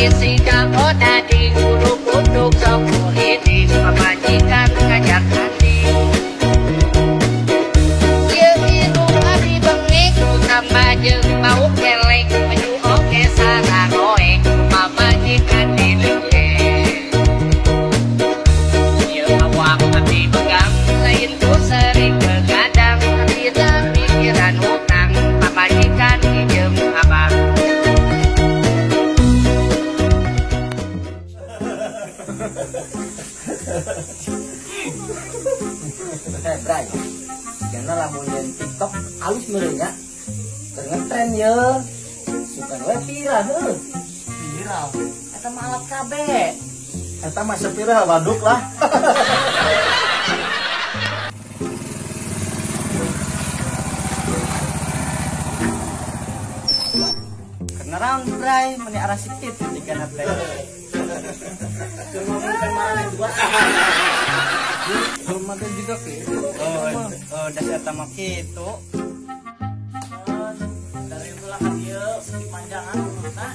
Sika odading uduk-uduk sok kuliting pamajikan ngajak tanding. Ieu indung abdi bengek tambah jeung bau kelek baju oge sararoek pamajikan dilengek. Ieu awak abdi begang lain ku sering begadang abdi teu mikiran hutang pamajikan ijem abang. Bray, karena lamun nyen TikTok alus meureun nya. Keur ngetren ye. Sukan we viral heuh. Viral. Eta mah alat kabeh. Eta mah sepira waduk lah. Kena raon Bray, meni arah sikit dikana teh. Belum ada juga gitu. Oh, das eta mah kitu. Dari ulah ka dieu dipanjangan urutna.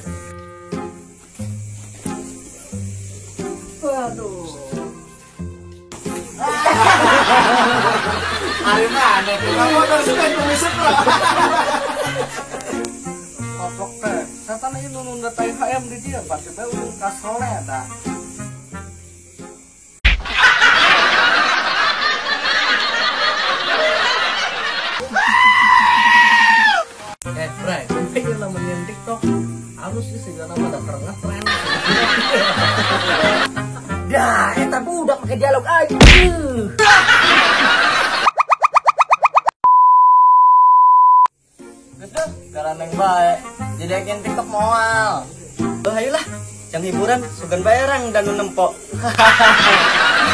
Waduh. Ari mana tukang motor suka kumisuk lah. Koplok teh. Satan ieu nu nunda tai hayam di dieu pasti bae urang kasrole eta. Bray, kumaha lamun nyen TikTok alus sih sigana mah da keur ngetren. Dah, eta budak make dialog aja. Geus garaneng bae. Jadi agen TikTok moal. Tuh ayolah, jang hiburan sugan bae rang dan nu nempo.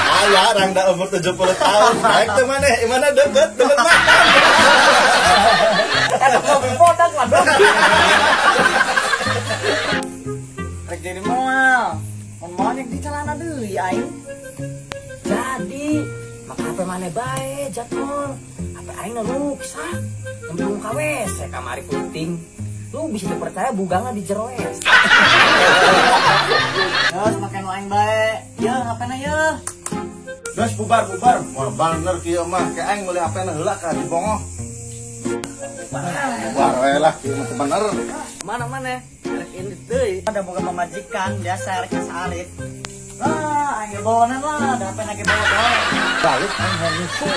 Aya rang da umur 70 tahun. Baik teu maneh, imana deukeut, deukeut makan. Eta mobil bodak lah dong. Rek jadi moal. Mun moal yang di celana deui aing. Jadi, maka HP maneh bae jatmol. HP aing nu ruksak. Nyemplung ka WC kamari penting. Lu bisa dipercaya bugangna di jero WC. Geus make nu aing bae. Yeuh HP-na yeuh. Geus bubar-bubar, moal baner kieu mah ke aing meuli HP-na heula ka dibongoh. Bubar we lah kieu mah bener. Mana-mana rek indit deui. Ada boga pamajikan biasa rek salit. Lah, aing ge bonan lah, da HP-na ge bawa-bawa. Balik aing hayang nyusu.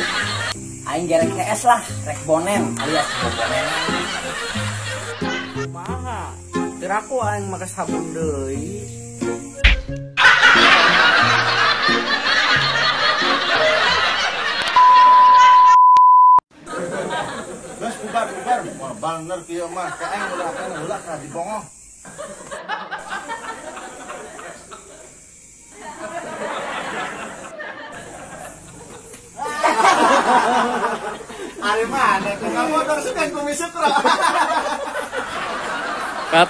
Aing gerek HS lah, rek bonen alias bobonenan. Kumaha? Teu aku aing make sabun deui. Geus bubar-bubar, moal baner kieu mah ke aing meuli HP-na heula ka dibongoh. Ari mana tukang motor suka kumisuk. Cut.